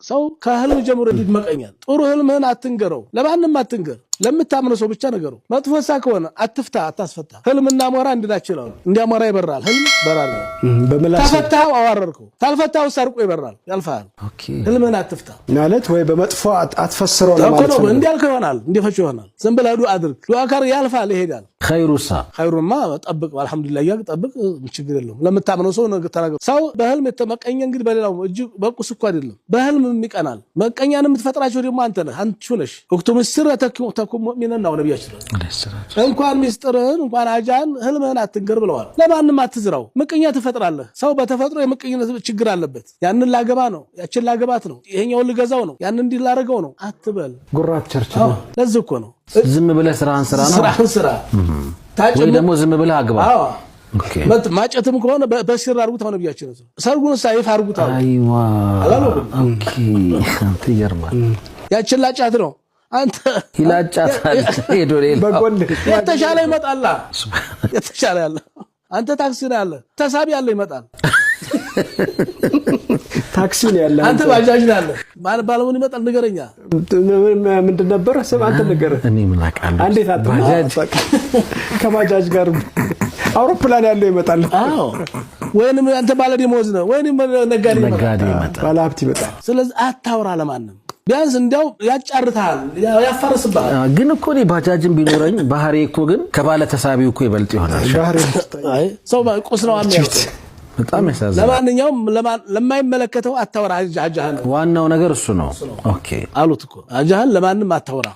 ሰው ከህልም ጀምሮ ይመቀኛል። ጥሩ ህልምህን አትንገረው፣ ለማንም አትንገር፣ ለምታምነው ሰው ብቻ ነገረው። መጥፎ ሳ ከሆነ አትፍታ፣ አታስፈታ። ህልምና ሞራ እንድናቸው ይላሉ። እንዲያ ሞራ ይበራል፣ ህልም በራል ነው። በምላስ ተፈታው አዋረርከው፣ ታልፈታው ሰርቆ ይበራል፣ ያልፋል። ህልምህን አትፍታ ማለት ወይ በመጥፎ አትፈስረው እኮ ለማለት ነው። ነው። እንዲያልከው ይሆናል፣ እንዲፈችው ይሆናል። ዝም ብለህ ዱዓ አድርግ። ዱዓ ካር ያልፋል፣ ይሄዳል። ኸይሩሳ ኸይሩማ ጠብቅ፣ አልሐምዱሊላህ እያልክ ጠብቅ፣ ችግር የለውም። ለምታምነው ሰው ተናገር። ሰው በህልም የተመቀኘ እንግዲህ በሌላው እጅ በቁስ እኮ አይደለም፣ በህልም ይቀናል። መቀኛን የምትፈጥራቸው ደግሞ አንተ ነህ፣ አንቺ ነሽ። اكتم السر تكن مؤمنا ነው ነቢያችን። እንኳን ሚስጥርህን እንኳን አጃን ህልምህን አትንገር ብለዋል። ለማንም አትዝራው፣ ምቀኛ ትፈጥራለህ። ሰው በተፈጥሮ የምቀኝነት ችግር አለበት። ያንን ላገባ ነው፣ ያችን ላገባት ነው፣ ይሄኛውን ልገዛው ነው፣ ያንን እንዲህ ላደርገው ነው አትበል። ጉራት ቸርች ነው። ለዚህ እኮ ነው ዝም ብለህ ስራህን ስራ ነው ስራህን ስራ ወይ ደግሞ ዝም ብለህ አግባ። አዎ okay። ማጨትም ከሆነ በሲር አድርጉት። አሁን ነብያችን ሰርጉን ይፋ አድርጉት አሉ። አይዋ አላሉም? okay፣ አንተ ይገርማል። ያችን ላጫት ነው አንተ ይላጫታል ሄዶ ሌላ በጎን የተሻለ ይመጣላ። የተሻለ ያለ አንተ ታክሲ ነው ያለ ተሳቢ ያለ ይመጣል። ታክሲ ነው ያለ። አንተ ባጃጅ ነው ያለ ባለሙን ይመጣል። ንገረኛ። ምንድን ነበረ ስም አንተ ንገረህ። እኔ ምን አውቃለሁ? እንዴት ባጃጅ ከባጃጅ ጋር አውሮፕላን ያለው ይመጣል። አዎ፣ ወይንም አንተ ባለ ደሞዝ ነው ወይንም ነጋዴ ይመጣል። ነጋዴ ይመጣል። ባለሀብት ይመጣል። ስለዚህ አታውራ ለማንም። ቢያንስ እንዲያው ያጫርታል፣ ያፋርስብሃል። ግን እኮ እኔ ባጃጅን ቢኖረኝ ባህሪ እኮ ግን ከባለ ተሳቢው እኮ ይበልጥ ይሆናል። ባህሪ አይ ሰው ቁስ ነው የሚያውቀው። በጣም ያሳዝናል። ለማንኛውም ለማይመለከተው አታውራ። አጃህን ዋናው ነገር እሱ ነው። okay። አሉት እኮ አጃህን ለማንም አታውራ።